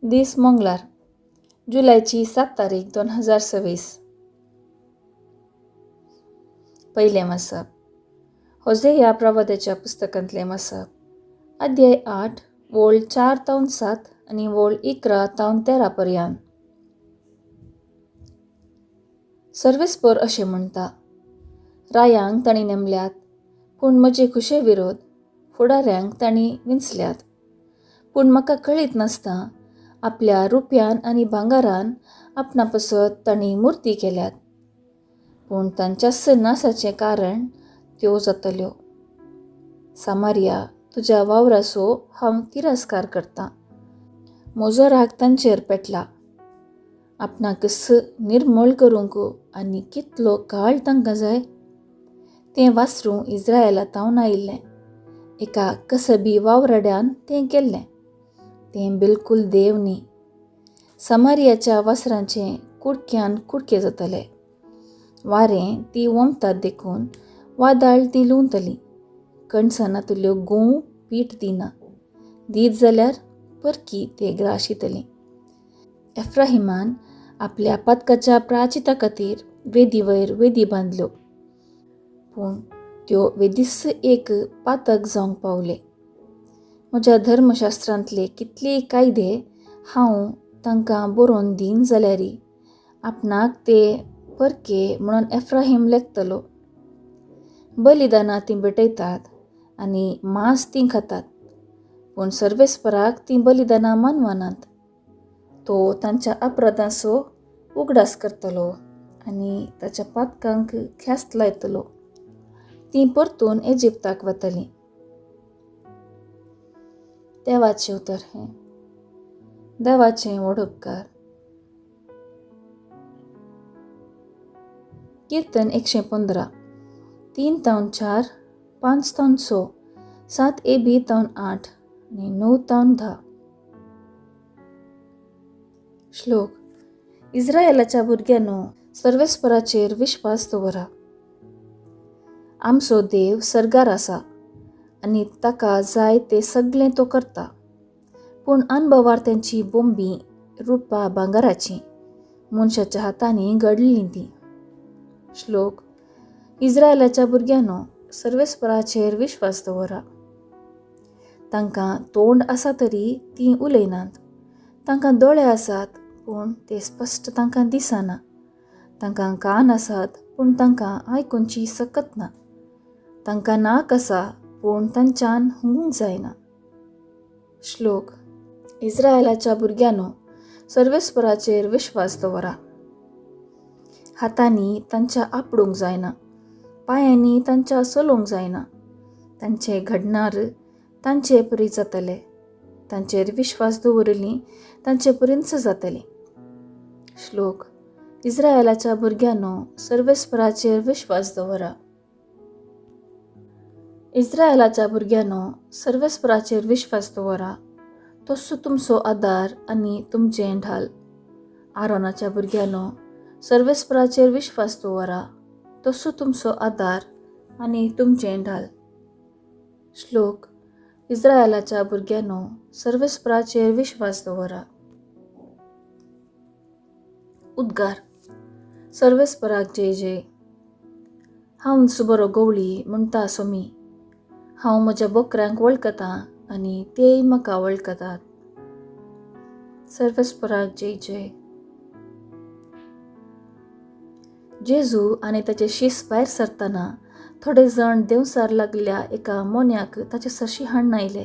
दीस मंगळार, जुलयची 7 तारीख 2026. पयलें वाचप होझेया प्रवादाच्या पुस्तकांतलें वाचप, अध्याय 8 वोळ 4 तावन 7 आनी वोळ 11 तावन 13 पर्यंत. सर्वेस्पर अशें म्हणटा, रायांक तांणी नेमल्यात, पूण म्हजे खुशे विरोध फुडाऱ्यांक तांणी विंचल्यात. पूण म्हाका कळीत नासता आपल्या रुप्यान आनी भांगारान आपणा पसत तांणी मुर्ती केल्यात, पूण तांच्याच नासाचें कारण त्यो जातल्यो. सामारिया, तुज्या वावराचो हांव तिरस्कार करतां. म्हजो राग तांचेर पेटला. आपणाकच निर्मूळ करूंक आनी कितलो काळ तांकां जाय? तें वासरूं इज्रायला तावन आयिल्लें, एका कसबी वावराड्यान तें केल्लें. तें बिलकूल देव न्ही. समारियाच्या वासरांचें कुडक्यान कुडके जातले. वारें ती वोमतात देखून वादळ ती लुंवतली. कणसां नातल्यो गोंव पीठ दिना, दीत जाल्यार परकी ते ग्राशितली. एफ्राहिमान आपल्या पातकाच्या प्राचिता खातीर वेदी वयर वेदी बांदल्यो, पूण त्यो वेदीच एक पातक जावंक पावले. म्हज्या धर्मशास्त्रांतले कितलेय कायदे हांव तांकां बरोवन दीन जाल्यारय आपणाक ते परके म्हणून एफ्राहीम लेखतलो. बलिदानां तीं भेटयतात आनी मांस तीं खातात, पूण सर्वेस्पराक तीं बलिदानां मानवनात. तो तांच्या अपराधांचो उगडास करतलो आनी ताच्या पातकांक ख्यास्त लायतलो. तीं परतून इजिप्ताक वतलीं. देवाचें उतर हें. देवाचें व्हड उपकार. कीर्तन 115, 3 तावन 4, 5 तावन 6, 7 AB तावन 8 आनी 9 तावन 10. श्लोक. इज्रायलाच्या भुरग्यांनो, सर्वेस्पराचेर विश्वास दवरा. आमचो देव सर्गार आसा आनी ताका जाय तें सगळें तो करता. पूण अणभवार तांची बोंबी रुपा भांगराची, मनशाच्या हातांनी घडलीं ती. श्लोक. इज्रायलाच्या भुरग्यांनो, सर्वेस्पराचेर विश्वास दवरा. तांकां तोंड आसा तरी तीं उलयनात, तांकां दोळे आसात पूण ते स्पश्ट तांकां दिसना, तांकां कान आसात पूण तांकां आयकुची सकत ना, तांकां नाक आसा पूण तांच्यान हुंगूंक जायना. श्लोक. इज्रायलाच्या भुरग्यांनो, सर्वेस्पराचेर विश्वास दवरा. हातांनी तांच्या आपडूंक जायना, पांयांनी तांच्या चलोवंक जायना. तांचे घडणार तांचे परी जातले, तांचेर विश्वास दवरिल्ली तांचे परींच जातली. श्लोक. इज्रायलाच्या भुरग्यांनो, सर्वेस्पराचेर विश्वास दवरा. इज्रायलाच्या भुरग्यांनो, सर्वेस्पराचेर विश्वास दवरा. तोच तुमचो आदार आनी तुमचें ढाल. आरोनाच्या भुरग्यांनो, सर्वेस्पराचेर विश्वास दवरा. तोच तुमचो आदार आनी तुमचें ढाल. श्लोक. इज्रायलाच्या भुरग्यांनो, सर्वेस्पराचेर विश्वास दवरा. उद्गार. सर्वेस्पराक जय जय. हांव बरो गवळी म्हणटा सोमी. हांव म्हज्या बोकऱ्यांक वळखतां आनी तेय म्हाका वळखतात. सर्वेस्पराक जय जय. जेजू आनी ताचे शीस भायर सरतना थोडे जाण देंवसार लागल्या एका मोन्याक ताचे सरशी हाडून आयले.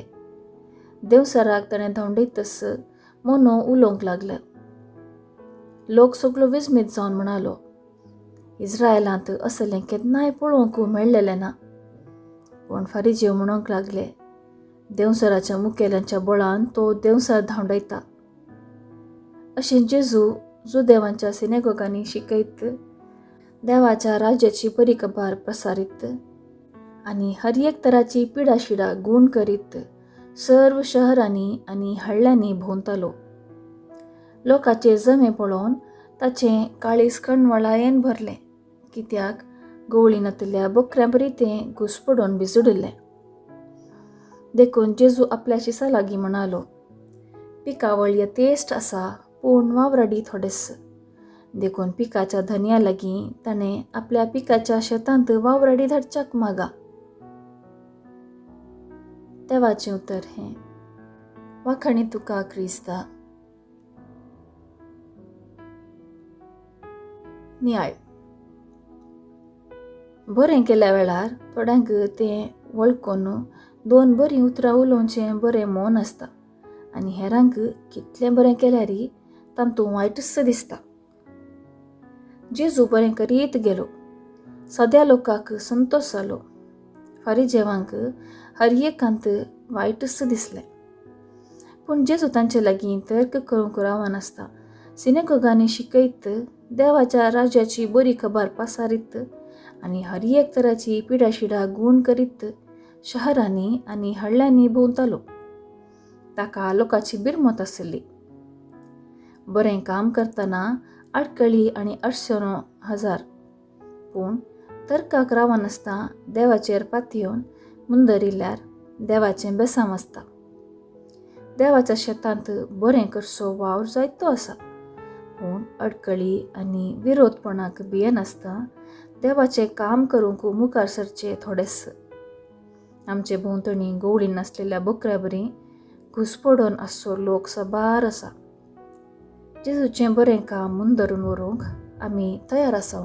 देंवसाराक ताणें धांवडयतच मोनो उलोवंक लागलो. लोक सगलो विस्मीत जावन म्हणालो, इज्रायलांत असलें केन्नाय पळोवंक मेळ्ळेलें ना. पूण फारिजेव म्हणूंक लागले, देंवसराच्या मुखेल्यांच्या बळान तो देंवसार धांवडयता. अशें जेजू जुदेवांच्या सिनेगोगांनी शिकयत देवाच्या राज्याची परिकबार प्रसारीत आनी हर एक तराची पिडाशिडा गूण करीत सर्व शहरांनी आनी हळ्यांनी भोंवतालो. लोकाचे जमे पळोवन ताचें काळीज कणवळायेन भरलें, कित्याक गवळी नातल्या बोकऱ्यां बरी तें घुसपडून भिजुडिल्लें. देखून जेजू आपल्या शिसा लागीं म्हणालो, पिकावळ यथेश्ट आसा पूण वावराडी थोडेच, देखून पिकाच्या धनया लागीं ताणें आपल्या पिकाच्या शेतांत वावराडी धाडच्याक मागा. देवाचें उतर हें. वाखाणी तुका क्रिस्ता. नियाळ. बरें केल्या वेळार थोड्यांक तें वळखून दोन बरीं उतरां उलोवचें बरें मन आसता आनी हेरांक कितलें बरें केल्यार तातूंत वायटच दिसता. जेजू बरें करीत गेलो, सद्या लोकांक संतोश जालो. फारिजेवांक हर एकांत वायटच दिसलें, पूण जेजू तांचे लागीं तर्क करूंक रावनासता सिनेगोगांनी शिकयत, देवाच्या राज्याची बरी खबर पासारीत आनी हर एक तराची पिडाशिडा गूण करीत शहरांनी आनी हळ्यांनी भोंवतालो. ताका लोकांची बिरमत आसली. बरें काम करतना आडकळी आनी अडचणो हजार, पूण तर्काक रावनासतना देवाचेर पातयेवन मुंदरिल्यार देवाचें बेसांव आसता. देवाच्या शेतांत बरें करचो वावर जायतो आसा, पूण अडकळी आनी विरोधपणाक भियेनासतना देवाचें काम करूंक मुखार सरचें थोडेच. आमचे भोंवतणी गोवळी नासलेल्या बोकऱ्या बरी घुसपडून आसचो लोक साबार आसा. जेजूचें बरें काम मुंदरून व्हरूंक आमी तयार आसा.